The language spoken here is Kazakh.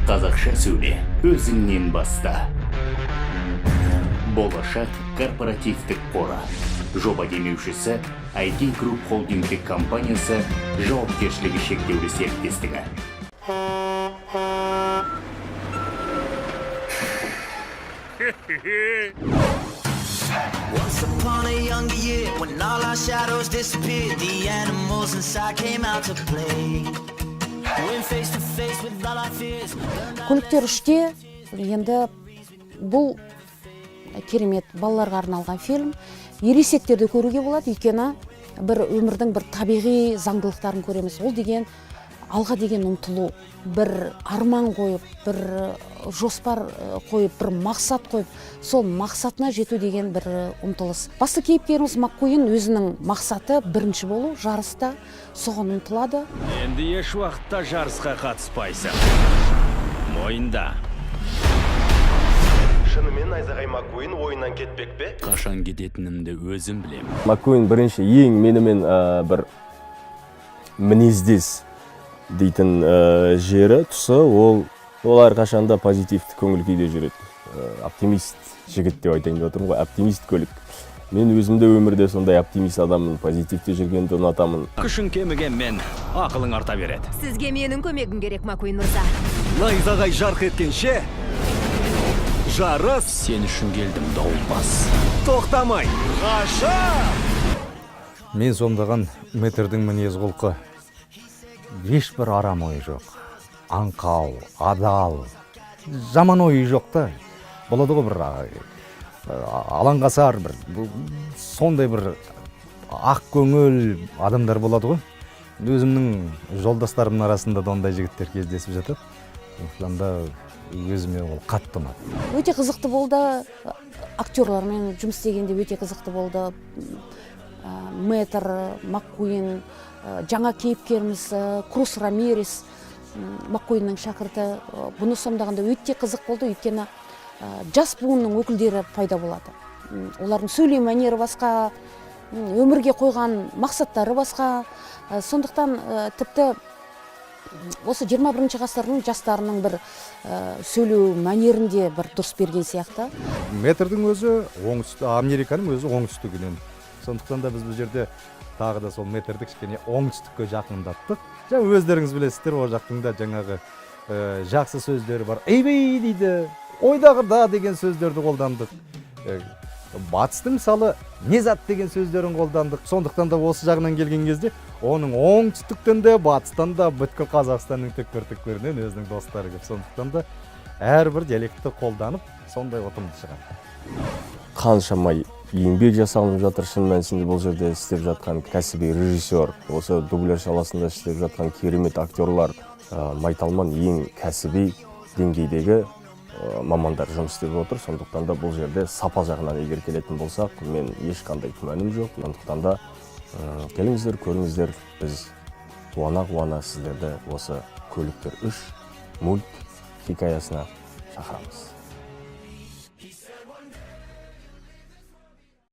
Қазақша сөйле, өзіңнен баста. Болашақ корпоративтік қоры. Жоба демеушісі: IT Group холдингтік компаниясы жауапкершілігі шектеулі серіктестігі. Once upon a younger year, when all our shadows disappeared, the animals inside came out to play. Went face to face with all our fears. Learned our «Көліктер үште» енді бұл керемет балаларға арналған фильм. Ересектерді көруге болады, өйткені бір өмірдің бір табиғи заңдылықтарын көреміз. Ол деген алға деген ұмтылу, бір арман қойып, бір жоспар қойып, бір мақсат қойып, сол мақсатына жету деген бір ұмтылыс. Басты кейіпкеріміз Маккуин өзінің мақсаты бірінші болу жарыста, соған ұмтылады. Енді еш уақытта жарысқа қатыспайсың. Мойында. Шынымен Найзағай Маккуин ойыннан кетпек пе? Қашан кететінімді өзім білем. Маккуин бірінші ең менімен бір мінездес дейтін жері, тұсы, ол әрқашанда позитивті көңіл күйде жүреді. Оптимист жігіт деп айтайын деп отырмын ғой, оптимист көлік. Мен өзім де өмірде сондай оптимист адаммын, позитивте жүргенді ұнатамын. Күшің кемігенмен, ақылың арта береді. Сізге менің көмегім керек, Маккуин мырза. Найзағай жарқ еткенше жарыс Сен үшін келдім, дауылпаз. тоқтамай ғажап. Мен сомдаған Мэтрдің мінез құлқы ешбір арам ойы жоқ, аңқау, адал, жаман ойы жоқ та. Болады ғой бір алаңғасар, бір сондай бір ақ көңіл адамдар болады ғой. Өзімнің жолдастарымның арасында да ондай жігіттер кездесіп жатады, сондықтан да өзіме ол қатты ұнады. Өте қызықты болды. Актерлармен жұмыс істегенде өте қызықты болды. Мэтр Маккуин, жаңа кейіпкеріміз Крус Рамирес, Маккуиннің шәкірті, бұны сомдағанда өте қызық болды, өйткені жас буынның өкілдері пайда болады. Олардың сөйлеу мәнері басқа, өмірге қойған мақсаттары басқа. Сондықтан тіпті осы 21 ғасырдың жастарының бір сөйлеу мәнерінде бір дұрыс берген сияқты. Мэтрдің өзі оңтүстік Американың өзі оңтүстігінен, сондықтан да біз бұл жерде тағы да сол Мэтрді кішкене оңтүстікке жақындаттық. Жаңа өздеріңіз білесіздер, ол жақтың да жаңағы жақсы сөздері бар, «Эйбей» дейді, «Ойдағыда» деген сөздерді қолдандық. Батыстың, мысалы, «не зат» деген сөздерін қолдандық. Сондықтан да осы жағынан келген кезде оның оңтүстіктен де, батыстан да, бүткіл Қазақстанның түкпір түкпірінен өзінің достары көп. Сондықтан да әрбір диалектті қолданып, сондай ұтымды шығарды. Қаншама еңбек жасалынып жатыр. Шын мәнісінде, бұл жерде істеп жатқан кәсіби режиссер, осы дубляж саласында істеп жатқан керемет актерлар, майталман, ең кәсіби деңгейдегі мамандар жұмыс істеп отыр. Сондықтан да бұл жерде сапа жағынан егер келетін болсақ, мен ешқандай күмәнім жоқ. Сондықтан да келіңіздер, көріңіздер. Біз қуана қуана сіздерді осы «Көліктер 3» мульт хикаясына шақырамыз.